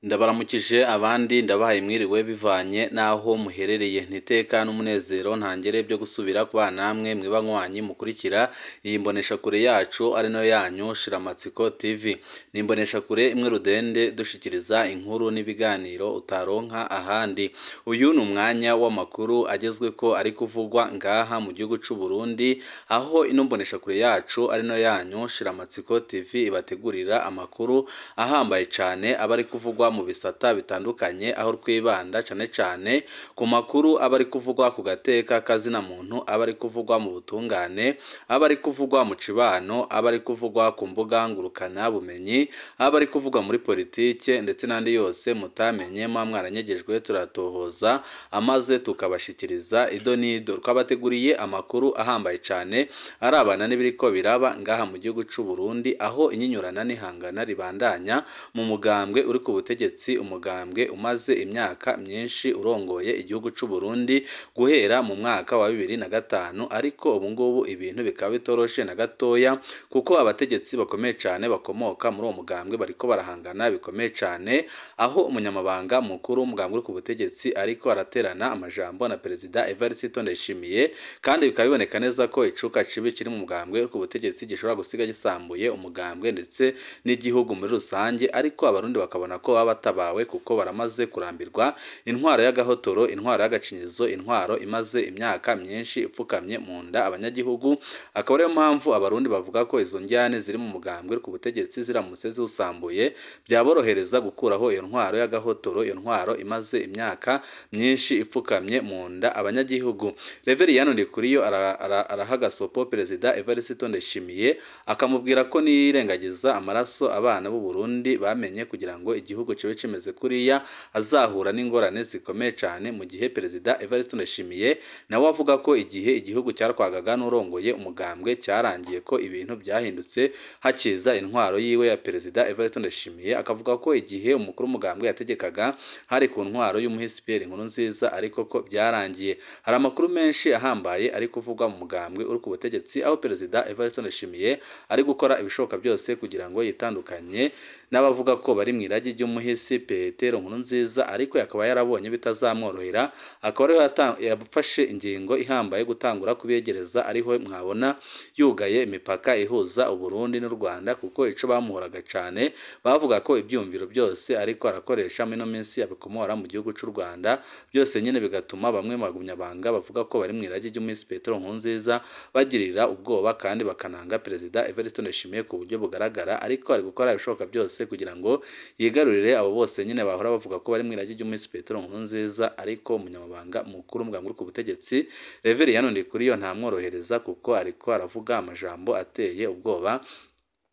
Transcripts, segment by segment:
Ndabaramukije abandi ndabahaye mwiriwe bivanye n'aho muherereye, ntiteka n'umunezero ntangere byo gusubira kubana namwe mwibanywanyi mukurikira iyi mboneshakure yacu ari nayo yanyu Shiramatsiko TV. Ni imboneshakure imwe rudende dushikiriza inkuru n'ibiganiro utaronka ahandi. Uyu ni umwanya w'amakuru agezweko ari kuvugwa ngaha mu gihugu c'u Burundi, aho ino mboneshakure yacu ari nayo yanyu Shiramatsiko TV ibategurira amakuru ahambaye cane aba ari kuvugwa mu bisata bitandukanye, aho twibanda cane cane ku makuru aba ari kuvugwa ku gateka kazina muntu, aba ari kuvugwa mu butungane, aba ari kuvugwa mu cibano, aba ari kuvugwa ku mbuga ngurukana bumenyi, aba ari kuvugwa muri politike ndetse n'andi yose mutamenye mwa mwaranyegejwe, turatohoza amaze tukabashikiriza ido n'ido. Twabateguriye amakuru ahambaye cane arabana n'ibiriko biraba ngaha mu gihugu c'u Burundi, aho inyinyurana n'ihangana ribandanya mu mugambwe uri ku butegetsi, umugambwe umaze imyaka myinshi urongoye igihugu c'u Burundi guhera mu mwaka wa 2005, ariko ubu ngubu ibintu bikaba bitoroshe na gatoya, kuko abategetsi bakomeye cane bakomoka muri uwo mugambwe bariko barahangana bikomeye cane, aho umunyamabanga mukuru w'umugambwe uri ku butegetsi ariko araterana amajambo na Perezida Evariste Ndayishimiye, kandi bikaba biboneka neza ko icuka cibi kiri mu mugambwe uri ku butegetsi gishobora gusiga gisambuye umugambwe ndetse n'igihugu muri rusange, ariko abarundi bakabona ko baba batabawe kuko baramaze kurambirwa intwaro y'agahotoro, intwaro y'agacinyizo, intwaro imaze imyaka myinshi ipfukamye mu nda abanyagihugu. Akaba ariyo mpamvu abarundi bavuga ko izo njyane ziri mu mugambwe ku butegetsi ziramutse ziwusambuye byaborohereza gukuraho iyo ntwaro y'agahotoro, iyo ntwaro imaze imyaka myinshi ipfukamye mu nda abanyagihugu. Reveriyani Ndikuriyo araha gasopo Perezida Evariste Ndayishimiye, akamubwira ko niyirengagiza amaraso abana b'u Burundi bamenye kugira ngo igihugu kibe kimeze kuriya azahura n'ingorane zikomeye cyane, mu gihe Perezida Evariste Ndayishimiye nawe avuga ko igihe igihugu cyarwagaga n'urongoye umugambwe cyarangiye, ko ibintu byahindutse hakiza intwaro yiwe ya Perezida Evariste Ndayishimiye, akavuga ko igihe umukuru w'umugambwe yategekaga hari ku ntwaro y'umuhisi Pierre Nkurunziza, ariko ko byarangiye. Hari amakuru menshi ahambaye ari kuvugwa mu mugambwe uri ku butegetsi, aho Perezida Evariste Ndayishimiye ari gukora ibishoboka byose kugira ngo yitandukanye n'abavuga ko bari mu iragi ry'umuhisi Petero Nkurunziza, ariko akaba yarabonye bitazamworohera, akaba ariho yafashe ingingo ihambaye gutangura kubegereza, ariho mwabona yugaye imipaka ihuza Uburundi n'u Rwanda, kuko ico bamuhoraga cane bavuga ko ibyumviro byose ariko arakoresha muri ino minsi abikomora mu gihugu c'u Rwanda, byose nyine bigatuma bamwe bagumyabanga bavuga ko bari mu iragi ry'umuhisi Petero Nkurunziza bagirira ubwoba kandi bakananga Perezida Evariste Ndayishimiye ku buryo bugaragara, ariko ari gukora ibishoboka byose kugira ngo yigarurire abo bose nyine bahora bavuga ko bari mu iragi ry'umuhisi Petero Nkurunziza. Ariko umunyamabanga mukuru w'umugambwe uri ku butegetsi Reveriyani Ndikuriyo ntamworohereza, kuko ariko aravuga amajambo ateye ubwoba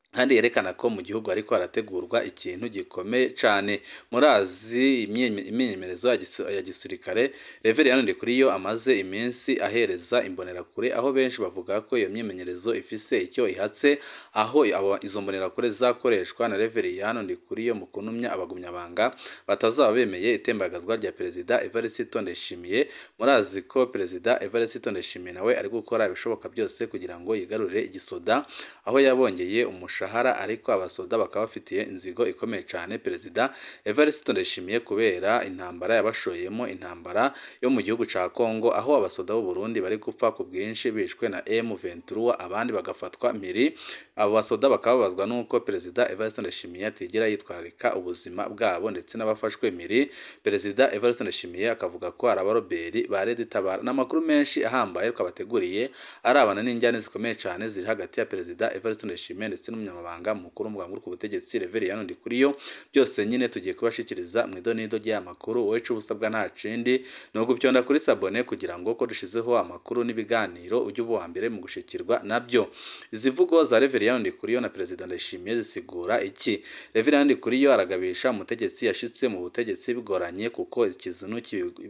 kandi yerekana ko mu gihugu ariko harategurwa ikintu gikomeye cane. Murazi imyimenyerezo ya gisirikare Reveriyani Ndikuriyo amaze iminsi ahereza imbonerakure, aho benshi bavuga ko iyo myimenyerezo ifise icyo ihatse, aho izo mbonerakure zakoreshwa na Reveriyani Ndikuriyo mu kunumya abagumyabanga batazaba bemeye itembagazwa rya Perezida Evariste Ndayishimiye. Murazi ko Perezida Evariste Ndayishimiye nawe ari gukora ibishoboka byose kugira ngo yigarurire igisoda, aho yabongeye umushahara, ariko abasoda bakaba bafitiye inzigo ikomeye cyane Perezida Evariste Ndayishimiye kubera intambara yabashoyemo, intambara yo mu gihugu ca Kongo, aho abasoda b'u Burundi bari gupfa ku bwinshi bishwe na M23, abandi bagafatwa mpiri. Abo basoda bakababazwa nuko Perezida Evariste Ndayishimiye atigera yitwararika ubuzima bwabo ndetse n'abafashwe mpiri. Perezida Evariste Ndayishimiye akavuga ko ari abaroberi ba Red Tabara. N'amakuru menshi ahambaye twabateguriye arabana n'injyane zikomeye cyane ziri hagati ya Perezida Evariste Ndayishimiye ndetse n'umunyamabanga mukuru w'umugambwe uri ku butegetsi Reveriyani Ndikuriyo. Byose nyine tugiye kubashikiriza mu idonido ry'aya makuru. Wowe ico ubusabwa nta kindi ni uguvyonda kuri sabone kugira ngo ko dushizeho amakuru n'ibiganiro ujye uba uwa mbere mu gushikirwa nabyo. Izi mvugo za Reveriyani Ndikuriyo na Perezida Ndayishimiye zisigura iki? Reveriyani Ndikuriyo aragabisha umutegetsi yashitse mu butegetsi bigoranye, kuko ikizunu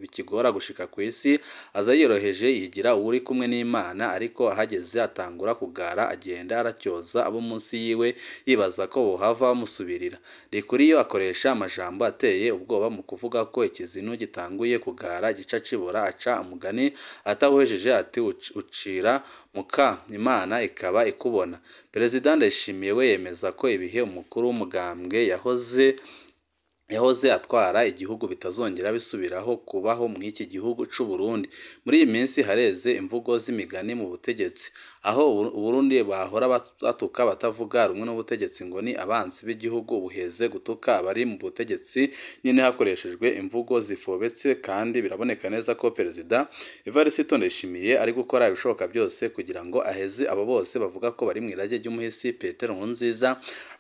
bikigora gushika ku isi, aza yoroheje yigira uri kumwe n'Imana, ariko ahageze atangura kugara, agenda aracyoza abo munsi yiwe yibaza ko bohava bamusubirira. Ndikuriyo akoresha amajambo ateye ubwoba mu kuvuga ko ikizinu gitanguye kugara gica cibora, aca umugani atawuhejeje ati ucira muka Imana ikaba ikubona. Perezida Ndayishimiye we yemeza ko ibihe umukuru w'umugambwe yahoze yahoze atwara igihugu bitazongera bisubiraho kubaho mu iki gihugu c'u Burundi. Muri iyi minsi hareze imvugo z'imigani mu butegetsi, aho Uburundi bahora batuka batavuga rumwe n'ubutegetsi ngo ni abansi b'igihugu, buheze gutuka abari mu butegetsi nyine hakoreshejwe imvugo zifobetse, kandi biraboneka neza ko Perezida Evariste Ndayishimiye ari gukora ibishoboka byose kugira ngo aheze abo bose bavuga ko bari mu irage ry'umuhisi Petero Nkurunziza.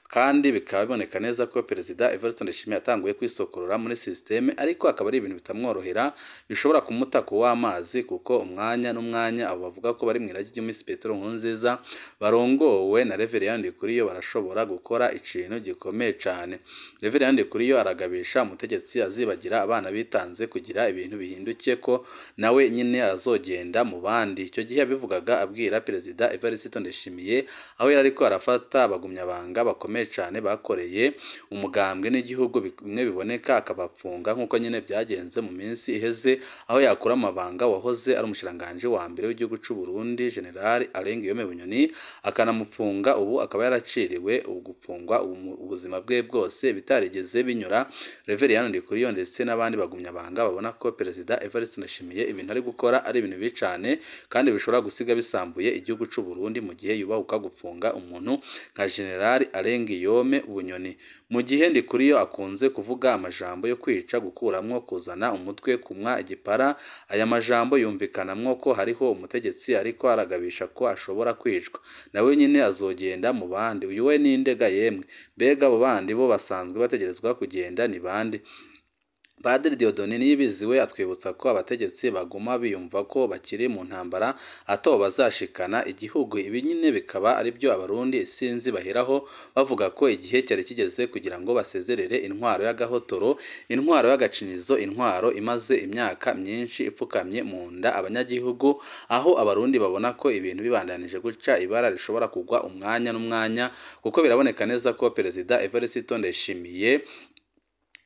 Kandi bikaba biboneka neza ko Perezida Evariste Ndayishimiye yatanguye kwisokorora muri systeme, ariko akaba ari ibintu bitamworohera bishobora kumuta ku w'amazi, kuko umwanya n'umwanya abo bavuga ko bari mu irage ry'umuhisi Petero Nkurunziza barongowe na Reverien Ndikuriyo barashobora gukora ikintu gikomeye cyane. Reverien Ndikuriyo aragabisha umutegetsi azibagira abana bitanze kugira ibintu bihinduke ko nawe nyine azogenda mu bandi. Icyo gihe yabivugaga abwira Perezida Evariste Ndayishimiye, aho yari ariko arafata abagumyabanga bakomeye cyane bakoreye umugambwe n'igihugu bimwe biboneka akabapfunga, nk'uko nyine byagenze mu minsi iheze aho yakura amabanga wahoze ari umushikiranganji wa mbere w'igihugu c'u Burundi General Alain Guillaume Bunyoni akanamufunga, ubu akaba yaraciriwe gupfungwa ubuzima bwe bwose bitarigeze binyura Reverien Ndikuriyo ndetse n'abandi bagumyabanga babona ko Perezida Evariste Ndayishimiye ibintu ari gukora ari ibintu bibi cyane kandi bishobora gusiga bisambuye igihugu c'u Burundi mu gihe yubahuka gupfunga umuntu nka General Alain Guillaume Bunyoni. Mu gihe Ndikuriyo akunze kuvuga amajambo yo kwica, gukuramwo, kuzana umutwe, kumwa igipara, aya majambo yumvikanamwo ko hariho umutegetsi ariko aragabisha ko ashobora kwicwa, nawe nyine azogenda mu bandi. Uyu we ninde ga yemwe? Mbega abo bandi bo basanzwe bategerezwa kugenda ni bande? Padiri Dieudonné Niyibizi we atwibutsa ko abategetsi baguma biyumva ko bakiri mu ntambara ato bazashikana igihugu. Ibi nyine bikaba ari byo Abarundi isinzi baheraho bavuga ko igihe cyari kigeze kugira ngo basezerere intwaro y'agahotoro, intwaro y'agacinyizo, intwaro imaze imyaka myinshi ipfukamye mu nda abanyagihugu, aho Abarundi babona ko ibintu bibandanije guca ibara rishobora kugwa umwanya n'umwanya, kuko biraboneka neza ko Perezida Evariste Ndayishimiye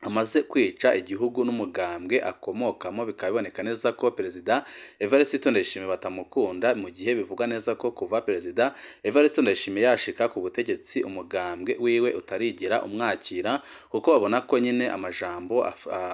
amaze kwica igihugu n'umugambwe akomokamo. Bikaba biboneka neza ko Perezida Evariste Ndayishimiye batamukunda, mu gihe bivuga neza ko kuva Perezida Evariste Ndayishimiye yashika ku butegetsi umugambwe wiwe utarigira umwakira, kuko babona ko nyine amajambo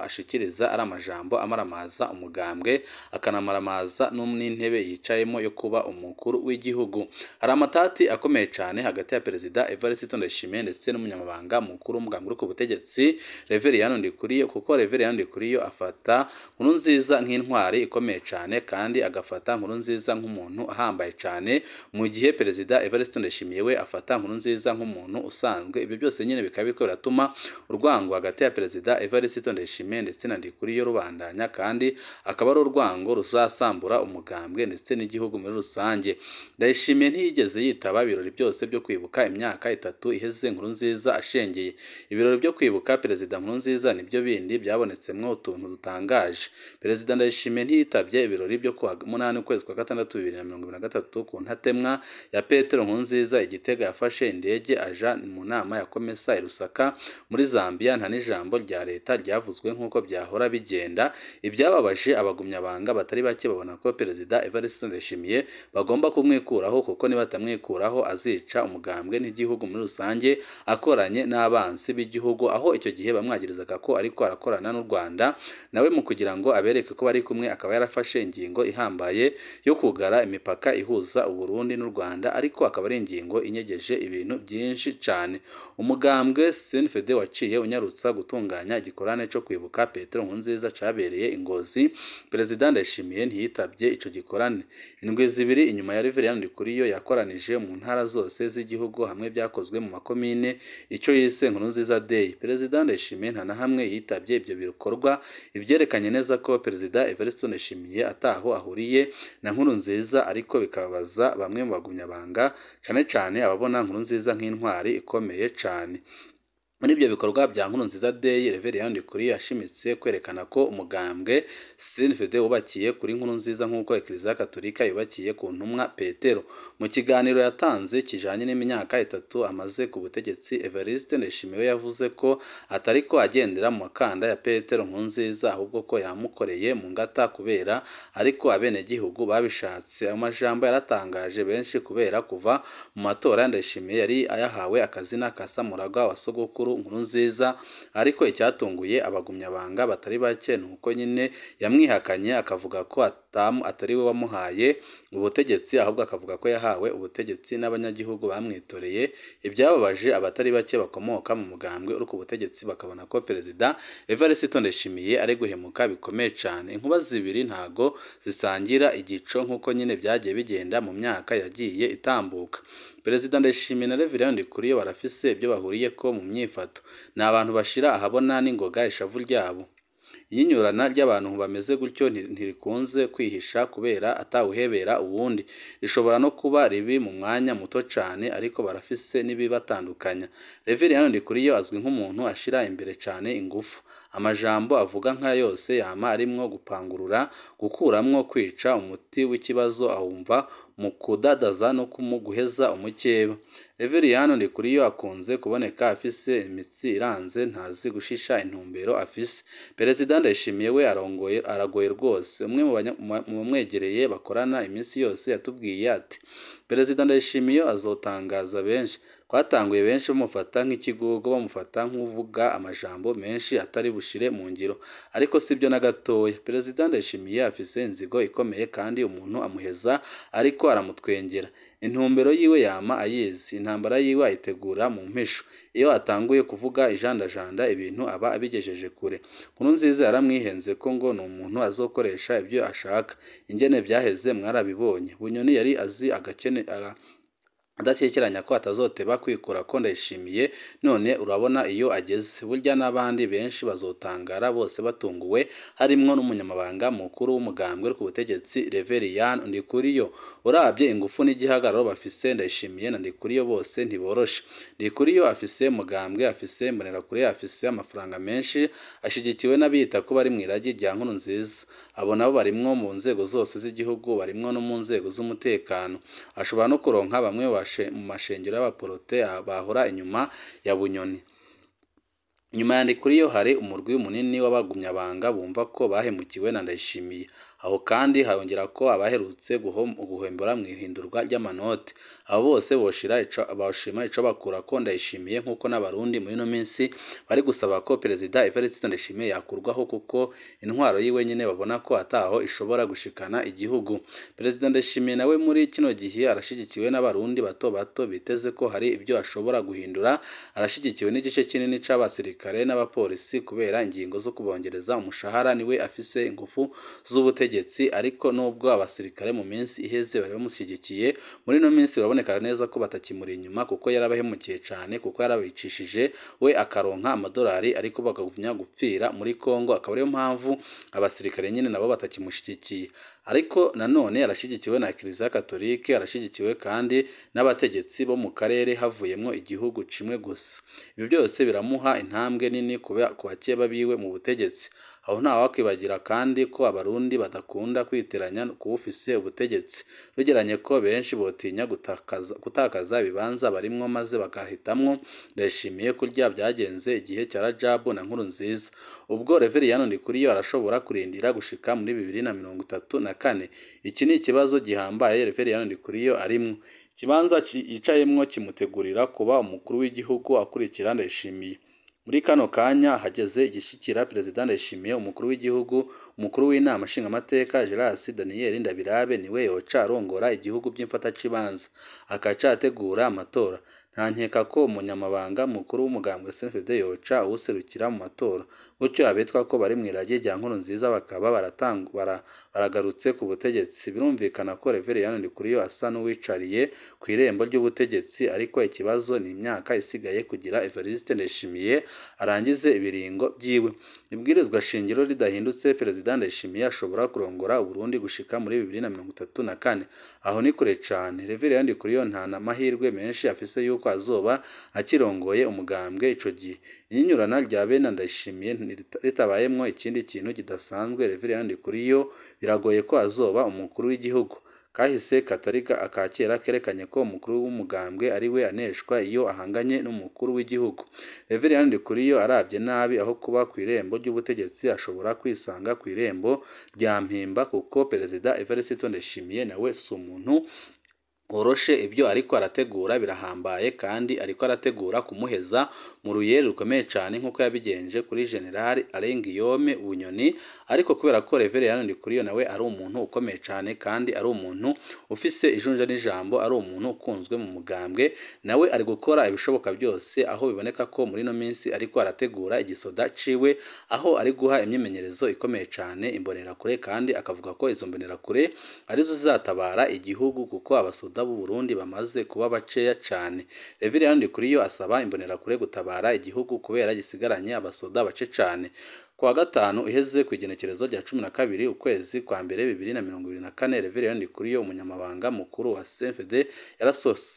ashikiriza ari amajambo amaramaza umugambwe, akanamaramaza n'intebe yicayemo yo kuba umukuru w'igihugu. Hari amatati akomeye cyane hagati ya Perezida Evariste Ndayishimiye ndetse n'umunyamabanga mukuru w'umugambwe uri ku butegetsi Reverien Ndikuriyo, kuko Reverien Ndikuriyo afata Nkurunziza nk'intwari ikomeye cyane kandi agafata Nkurunziza nk'umuntu ahambaye cyane, mu gihe Perezida Evariste Ndayishimiye we afata Nkurunziza nk'umuntu usanzwe. Ibyo byose nyine bikaba biriko biratuma urwango hagati ya Perezida Evariste Ndayishimiye ndetse na Ndikuriyo rubandanya, kandi akaba ari urwango ruzasambura umugambwe ndetse n'igihugu muri rusange. Ndayishimiye ntiyigeze yitaba ibirori byose byo kwibuka imyaka 3 iheze Nkurunziza ashengeye. Ibirori byo kwibuka Perezida Nkurunziza nibyo bindi byabonetsemwo utuntu dutangaje. Perezida Ndayishimiye ntiyitabye ibirori byo kuwa 8 ukwezi kwa gatandatu 2023 ku ntatemwa ya Petero Nkurunziza i Gitega. Yafashe indege aja mu nama ya Komesa i Lusaka muri Zambia, nta n'ijambo rya leta ryavuzwe nk'uko byahora bigenda. Ibyababaje abagumyabanga batari bake babona ko Perezida Evariste Ndayishimiye bagomba kumwikuraho, kuko nibatamwikuraho azica umugambwe n'igihugu muri rusange akoranye n'abansi b'igihugu, aho icyo gihe bamwagirizaga ko ariko arakorana n'u Rwanda. Nawe mu kugira ngo abereke ko bari kumwe akaba yarafashe ingingo ihambaye yo kugara imipaka ihuza Uburundi n'u Rwanda, ariko akaba ari ingingo inyegeje ibintu byinshi cyane. Umugambwe CNFD waciye unyarutsa gutunganya igikorane cyo kwibuka Petero Nkurunziza cabereye i Ngozi. Perezida Ndayishimiye ntiyitabye ico gikorane. Indwi 2 inyuma ya Reverien Ndikuriyo yakoranije mu ntara zose z'igihugu hamwe byakozwe mu makomine icyo yise Nkurunziza Day. Perezida Ndayishimiye nta na hamwe yitabye ibyo bikorwa, ibyerekanye neza ko Perezida Evariste Ndayishimiye ataho ahuriye na Nkurunziza, ariko bikababaza bamwe mu bagumyabanga, cyane cyane ababona Nkurunziza nk'intwari ikomeye cyane. Muri ibyo bikorwa bya Nkurunziza Day, Reverien Ndikuriyo yashimitse kwerekana ko umugambwe CNFD wubakiye kuri Nkurunziza nk'uko Eklezia Katolika yubakiye ku ntumwa Petero. Mu kiganiro yatanze kijanye n'imyaka 3 amaze ku butegetsi, Evariste Ndayishimiye yavuze ko atariko agendera mu makanda ya Petero Nkurunziza, ahubwo ko yamukoreye mu ngata kubera ariko abenegihugu babishatse. Ayo majambo yaratangaje benshi kubera kuva mu matora Ndayishimiye yari ayahawe akazina ka Samuragwa wa sogokuru Paul Nkurunziza. Ariko icyatunguye abagumyabanga batari bake ni uko nyine yamwihakanye akavuga ko atari we wamuhaye ubutegetsi, ahubwo akavuga ko yahawe ubutegetsi n'abanyagihugu bamwitoreye. Ibyababaje abatari bake bakomoka mu mugambwe uri ku butegetsi bakabona ko Perezida Evariste Ndayishimiye ari guhemuka bikomeye cyane. Inkuba zibiri ntago zisangira igico nk'uko nyine byagiye bigenda mu myaka yagiye itambuka. Perezida Ndayishimiye na Reverien Ndikuriyo barafise ibyo bahuriyeko mu myifato, ni abantu bashira ahabona n'ingoga ishavu ryabo. Iyinyurana ry'abantu bameze gutyo ntirikunze kwihisha kubera atawuhebera uwundi, rishobora no kuba ribi mu mwanya muto cane, ariko barafise n'ibibatandukanya. Reverien Ndikuriyo azwi nk'umuntu ashira imbere cane ingufu. Amajambo avuga nka yose yama arimwo gupangurura, gukuramwo, kwica umuti w'ikibazo awumva mu kudadaza no guheza umukeba. Reverien Ndikuriyo akunze kuboneka afise imitsi iranze, ntazi gushisha intumbero afise. Perezida Ndayishimiye we aragoye rwose. Umwe mu bamwegereye bakorana iminsi yose yatubwiye ati: Perezida Ndayishimiye azotangaza benshi. Twatanguye benshi bamufata nk'ikigugu, bamufata nk'uvuga amajambo menshi atari bushire mu ngiro, ariko sibyo na gatoya. Perezida Ndayishimiye afise inzigo ikomeye kandi umuntu amuheza ariko aramutwengera. Intumbero yiwe yama ayizi, intambara yiwe ayitegura mu mpisho. Iyo atanguye kuvuga ijandajanda ibintu aba abigejeje kure. Nkurunziza yaramwihenze ko ngo ni umuntu azokoresha ibyo ashaka. Ingene byaheze mwarabibonye. Bunyoni yari azi agakene adakekeranya ko atazoteba kwikura ko Ndayishimiye, none urabona iyo ageze. Burya n'abandi benshi bazotangara bose batunguwe, harimwo n'umunyamabanga mukuru w'umugambwe ku butegetsi Reverien Ndikuriyo. Urabye ingufu n'igihagararo bafise Ndayishimiye na Ndikuriyo bose ntiboroshe. Ndikuriyo afise mugambwe, afise imbonerakure, afise amafaranga menshi, ashigikiwe n'abita ko bari mu iragi rya Nkurunziza. Abo nabo barimwo mu nzego zose z'igihugu, barimwo no mu nzego z'umutekano. Ashobora no kuronka bamwe mu mashengero y'abaporote bahora inyuma ya Bunyoni. Inyuma ya Ndikuriyo hari umurwi munini w'abagumyabanga bumva ko bahemukiwe na Ndayishimiye. Aho kandi hayongera ko abaherutse guhembura mu ihindurwa ry'amanote. Abo bose boshima ico bakura ko Ndayishimiye, nk'uko n'abarundi muri ino minsi bari gusaba ko Perezida Evariste Ndayishimiye yakurwaho, kuko intwaro yiwe nyine babona ko ataho ishobora gushikana igihugu. Perezida Ndayishimiye nawe muri kino gihe arashigikiwe n'abarundi bato bato biteze ko hari ibyo ashobora guhindura. Arashigikiwe n'igice kinini c'abasirikare n'abapolisi kubera ingingo zo kubongereza umushahara, niwe afise ingufu z'ubutegetsi. Ariko nubwo abasirikare mu minsi iheze bari bamushyigikiye, muri ino minsi biraboneka neza ko batakimuri inyuma, kuko yarabahemukiye cyane, kuko yarabicishije we akaronka amadolari, ariko bakagumya gupfira muri Kongo. Akaba ariyo mpamvu abasirikare nyine nabo batakimushyigikiye. Ariko nanone arashyigikiwe na Kiliziya Katolike, arashyigikiwe kandi n'abategetsi bo mu karere havuyemwo igihugu kimwe gusa. Ibi byose biramuha intambwe nini ku bakeba biwe mu butegetsi. Aho ntawakwibagira kandi ko abarundi badakunda kwiteranya kuwufise ubutegetsi, rugeranye ko benshi botinya gutakaza ibibanza barimwo maze bakahitamwo Ndayishimiye kurya byagenze igihe cya Rajabu na Nkurunziza. Ubwo Reverien Ndikuriyo arashobora kurindira gushika muri 2034. Iki ni ikibazo gihambaye Reverien Ndikuriyo arimwo. Ikibanza yicayemwo kimutegurira kuba umukuru w'igihugu akurikira Ndayishimiye. Muri kano kanya hageze igishikira Perezida Ndayishimiye, umukuru w'igihugu, umukuru w'inama nshingamateka Gerard Daniel Ndabirabe niwe yoca arongora igihugu by'imfatakibanza, akaca ategura amatora. Nta nkeka ko umunyamabanga mukuru w'umugambwe CNDD yoca awuserukira mu matora, gutyo abitwa ko bari mu iragi rya Nkurunziza bakaba baragarutse ku butegetsi. Birumvikana ko Reverien Ndikuriyo asa n'uwicariye ku irembo ry'ubutegetsi, ariko ikibazo ni imyaka isigaye kugira Evariste Ndayishimiye arangize ibiringo byiwe. Ibwirizwa shingiro ridahindutse, Perezida Ndayishimiye ashobora kurongora Uburundi gushika muri 2034. Aho ni kure cane. Reverien Ndikuriyo nta n'amahirwe menshi afise yuko azoba akirongoye umugambwe ico gihe. Inyinyurana rya bene Ndayishimiye ritabayemwo ikindi kintu kidasanzwe, Reverien Ndikuriyo biragoye ko azoba umukuru w'igihugu. Kahise katari akakera kerekanye ko umukuru w'umugambwe ari we aneshwa iyo ahanganye n'umukuru w'igihugu. Reverien Ndikuriyo arabye nabi, aho kuba ku irembo ry'ubutegetsi ashobora kwisanga ku irembo rya Mpimba, kuko Perezida Evariste Ndayishimiye nawe si umuntu woroshe, ibyo ariko arategura birahambaye kandi ariko arategura kumuheza mu ruyeri rukomeye cyane nk'uko yabigenje kuri General Alain Guillaume Bunyoni. Ariko kubera ko Reveriyani Ndikuriyo nawe ari umuntu ukomeye cyane kandi ari umuntu ufise ijunja n'ijambo, ari umuntu ukunzwe mu mugambwe, nawe ari gukora ibishoboka byose, aho biboneka ko muri ino minsi ariko arategura igisoda ciwe, aho ari guha imyimenyerezo ikomeye cyane imbonerakure, kandi akavuga ko izo mbonerakure arizo zizatabara igihugu kuko abasoda b'u Burundi bamaze kuba baceya cyane. Reveriyani Ndikuriyo asaba imbonerakure gutabara igihugu kubera gisigaranye abasoda bace cyane. Kuwa gatanu iheze ku igenekerezo rya 12 ukwezi kwa mbere 2024, Reveriyani Ndikuriyo umunyamabanga mukuru wa CNFD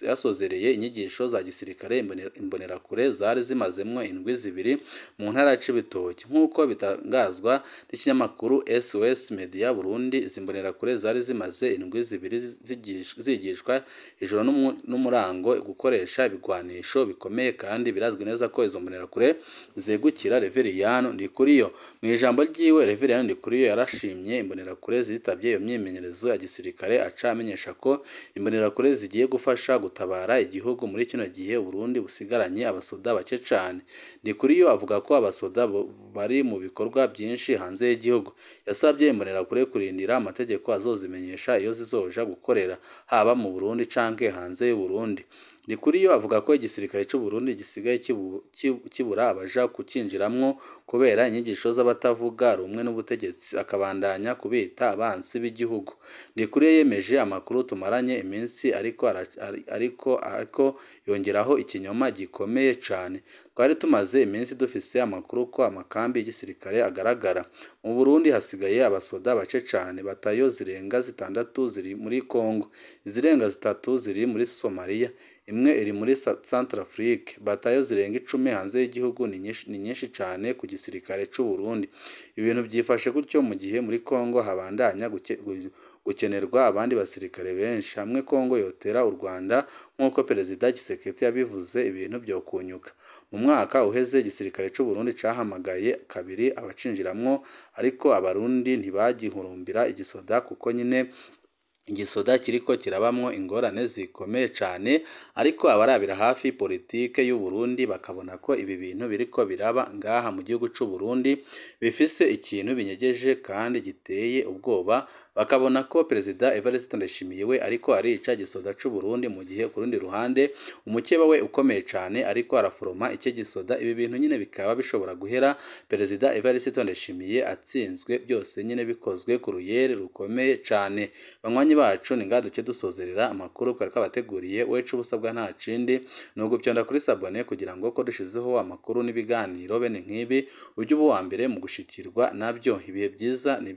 yarasozereye inyigisho za gisirikare imbonerakure zari zimazemwo indwi zibiri mu ntara ya Cibitoke. Nk'uko bitangazwa n'ikinyamakuru SOS Media Burundi, izi mbonerakure zari zimaze indwi zibiri zigishwa ijoro n'umurango gukoresha ibigwanisho bikomeye, kandi birazwi neza ko izo mbonerakure zegukira Reveriyani Ndikuriyo. Mu ijambo ryiwe, Reveriyani Ndikuriyo yarashimye imbonerakure zitabye iyo myimenyerezo ya gisirikare, aca amenyesha ko imbonerakure zigiye gufasha gutabara igihugu muri kino gihe Burundi busigaranye abasoda bake cyane. Ndikuriyo avuga ko abasoda bari mu bikorwa byinshi hanze y'igihugu. Yasabye imbonerakure kurindira amategeko azozimenyesha iyo zizoja gukorera, haba mu Burundi canke hanze y'u Burundi. Ndikuriyo avuga ko igisirikare cy'u Burundi gisigaye kibura abaja kukinjiramwo kubera inyigisho z'abatavuga rumwe n'ubutegetsi, akabandanya kubita abansi b'igihugu. Ndikuriyo yemeje amakuru tumaranye iminsi, ariko yongeraho ikinyoma gikomeye cyane. Twari tumaze iminsi dufise amakuru ko amakambi y'igisirikare agaragara mu Burundi hasigaye abasoda bace cyane, batayo zirenga 6 ziri muri Congo, izirenga 3 ziri muri Somalia, imwe iri muri Centrafrique. Batayo zirenga 10 hanze y'igihugu ni nyinshi cyane ku gisirikare cy'u Burundi. Ibintu byifashe gutyo mu gihe muri Congo habandanya gukenerwa abandi basirikare benshi. Hamwe Congo yotera u Rwanda nk'uko Perezida Tshisekedi yabivuze, ibintu byokunyuka. Mu mwaka uheze igisirikare cy'u Burundi cahamagaye kabiri abacinjiramwo, ariko abarundi ntibagihurumbira igisoda kuko nyine igisoda kiriko kirabamwo ingorane zikomeye cyane. Ariko abarabira hafi politike y'u Burundi bakabona ko ibi bintu biriko biraba ngaha mu gihugu c'u Burundi bifise ikintu binyegeje kandi giteye ubwoba, bakabona ko Perezida Evariste Ndayishimiye we ariko arica igisoda c'u Burundi, mu gihe ku rundi ruhande umukeba we ukomeye cyane ariko araforoma icyo gisoda. Ibi bintu nyine bikaba bishobora guhera Perezida Evariste Ndayishimiye atsinzwe, byose nyine bikozwe ku ruyeri rukomeye cyane. Banywanyi bacu, ni ngaha duce dusozerera amakuru twari twabateguriye. Wecu ubusabwa nta kindi ni uguvyonda kuri sabone kugira ngo ko dushizeho amakuru n'ibiganiro bene nk'ibi ujye uba uwa mbere mu gushikirwa nabyo. Ibihe byiza ni